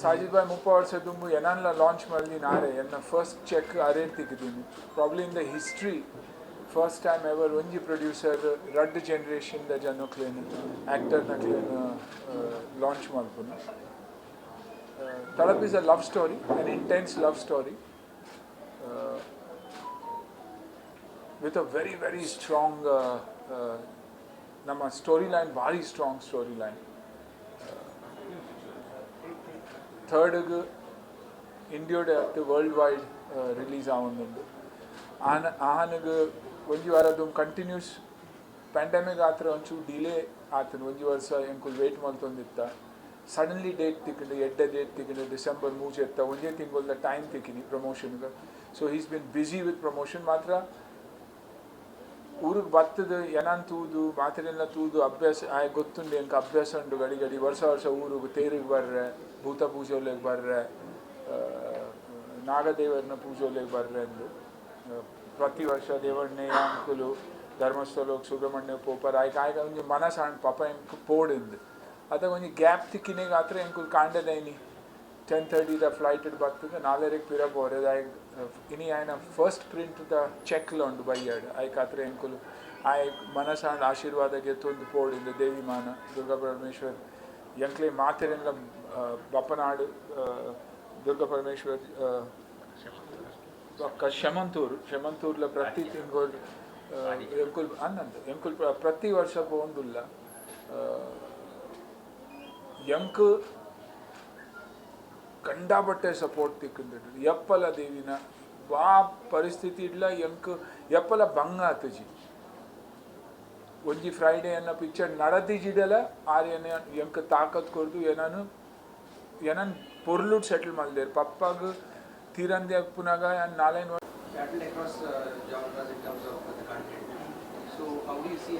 ಸಾಜಿದ್ ಭಾಯ್ 30 ವರ್ಷ ದುಂಬು ಎನನ್ಲ ಲಾಂಚ್ ಮಲ್ದಿನ ಆರೆ. ಎನ್ನ ಫಸ್ಟ್ ಚೆಕ್ ಅರೇರ್ ತಿಕ್ಕಿದ್ದೀನಿ. Probably in the history, first time ever ಒಂಜಿ ಪ್ರೊಡ್ಯೂಸರ್ ರಡ್ಡ್ ಜನರೇಷನ್ ದ ಜನಕ್ಲೆನ್, ಆಕ್ಟರ್ನಕ್ಲೆನ್ ಲಾಂಚ್ ಮಲ್ಪುನು. ತಳಪ್ is a love story, an intense love story with a very, very strong ನಮ್ಮ ಸ್ಟೋರಿ ಲೈನ್, ಭಾರಿ ಸ್ಟ್ರಾಂಗ್ ಸ್ಟೋರಿ ಲೈನ್. ಥರ್ಡ್ಗ್ ಇಂಡಿಯೋಡೆ ಅತ್ತು ವರ್ಲ್ಡ್ ವೈಡ್ ರಿಲೀಸ್ ಆವೊಂದುಂಡು. ಆನ ಆಹನಗ್ ಒಂಜಿ ವಾರದ್ದು ಕಂಟಿನ್ಯೂಸ್ ಪ್ಯಾಂಡಮಿಕ್ ಆತ್ರ ಒಂಚೂರು ಡಿಲೇ ಆತನ. ಒಂಜಿ ವರ್ಷ ಎಂಕುಲು ವೇಟ್ ಮಲ್ತೊಂದಿತ್ತ. ಸಡನ್ಲಿ ಡೇಟ್ ತಿಕ್ಕಿಂಡು, ಎಡ್ಡೆ ಡೇಟ್ ತಿಕ್ಕಿಂಡು. ಡಿಸೆಂಬರ್ 3 ಎತ್ತ ಒಂಜೇ ತಿಂಗೊಲ್ದ time ತಿಕ್ಕಿನಿ ಪ್ರಮೋಷನ್ಗೆ. So he's been busy with promotion. ಮಾತ್ರ ಊರಿಗೆ ಬತ್ತದ ಎನನ್ ತೂದು, ಮಾತ್ರೆಲ್ಲ ತೂದು ಅಭ್ಯಾಸ ಆಯ್ ಗೊತ್ತುಂಡು. ಎಂಕ್ ಅಭ್ಯಾಸ ಉಂಡು, ಗಡಿ ಗಡಿ ವರ್ಷ ವರ್ಷ ಊರಿಗೆ ತೇರಿಗೆ ಬರ್ರೆ, ಭೂತ ಪೂಜೆಲೆಗ್ ಬರ್ರೆ, ನಾಗದೇವರನ ಪೂಜೆಲೆಗ್ ಬರ್ರೆ ಅಂದು. ಪ್ರತಿ ವರ್ಷ ದೇವಣ್ಣೆ ಅಂಕುಲು ಧರ್ಮಸ್ಥಳ, ಸುಬ್ರಹ್ಮಣ್ಯ ಪೋಪರ್. ಆಯ್ಕೆ ಆಯ್ಕೆ ಒಂಜಿ ಮನಸ್ಸಾಂಡ್, ಪಾಪ ಎಂಕ್ ಪೋಡಿಂದು. ಅದಾಗ ಒಂಜಿ ಗ್ಯಾಪ್ ತಿಕ್ಕಿನೆಗ್ ಆತ್ರ ಎಂಕುಲು ಕಾಂಡೆದೈನಿ 10:30ದ ಫ್ಲೈಟ್ ಬರ್ತದೆ, ನಾಲೆರೆಗ್ ಪಿರ ಪೋರೆ. ಆಯ್ ಇನಿ ಆಯ್ನ ಫಸ್ಟ್ ಪ್ರಿಂಟ್ ದ ಚೆಕ್ಲ ಉಂಡು ಬಯ್ಯಾಡ್. ಆಯ್ಕೆ ಆತ್ರ ಎಂಕುಲು ಆಯ್ ಮನಸಾಂಡ್ ಆಶೀರ್ವಾದ ಗೆತ್ತೊಂದು ಪೋಡಿಂದು. ದೇವಿ ಮಾನ ದುರ್ಗಾ ಪರಮೇಶ್ವರ್ ಎಂಕ್ಲೆ ಮಾತೆರೆನ್ಲ ಬಪ್ಪನಾಡು ದುರ್ಗಾ ಪರಮೇಶ್ವರ್ ಬೊಕ್ಕ ಶಮಂತೂರು, ಶಮಂತೂರ್ಲ ಪ್ರತಿ ತಿಂಗಳು ಎಂಕುಲ್ ಅನ್ನಂದು ಎಂಕುಲ್ ಪ್ರತಿ ವರ್ಷ ಪೋಂದುಲ್ಲ. ಎಂಕ್ ಕಂಡಾಪಟ್ಟೆ ಸಪೋರ್ಟ್ ತಿಕ್ಕುಂಡು. ಎಪ್ಪಲ ದೇವಿನ ವಾ ಪರಿಸ್ಥಿತಿ ಇಡ್ಲ ಎಂಕ್ ಎಪ್ಪಲ ಬಂಗ ಆತಜಿ. ಒಂಜಿ ಫ್ರೈಡೆ ಅನ್ನ ಪಿಕ್ಚರ್ ನಡತಿಜಿಡಲ ಆರ್ಯನ ಎಂಕ್ ತಾಕತ್ ಕೊರ್ದು ಏನಾನು ಏನನ್ ಪೊರ್ಲುಡ್ settle ಮಲ್ದೇರ್. ಪಪ್ಪಾಗ ತೀರಂದೆ ಪುನಗ ನಾಲೈನ್ Battled across genres in terms of the content. So how do you see,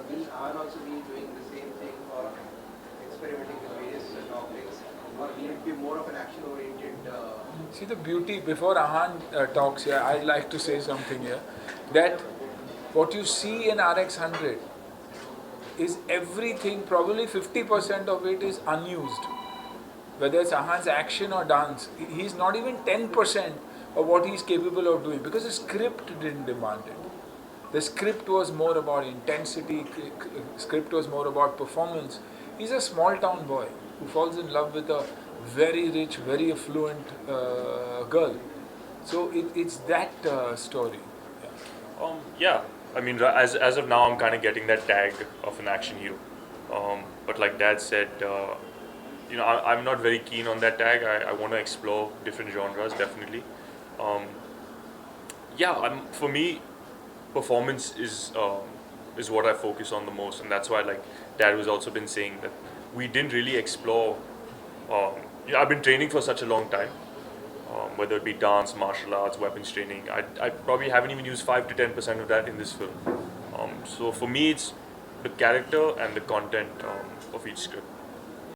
will Ahan also be doing the same thing or experimenting with various topics, or will it be more of an action-oriented? See, the beauty, before Ahan talks here, I'd like to say something here, that what you see in RX 100 is everything, probably 50% of it is unused. Whether it's Ahan's action or dance, he's not even 10% of what he's capable of doing because the script didn't demand it. The script was more about intensity, script was more about performance. He's a small town boy who falls in love with a very rich, very affluent girl. So it's that story. Yeah. Yeah, I mean, as of now, I'm kind of getting that tag of an action hero. But like Dad said, I'm not very keen on that tag. I want to explore different genres, definitely. Yeah, for me, performance is what I focus on the most, and that's why, like Dad was also been saying that we didn't really explore. I've been training for such a long time, whether it be dance, martial arts, weapons training. I probably haven't even used 5 to 10% of that in this film. So for me, it's the character and the content of each script.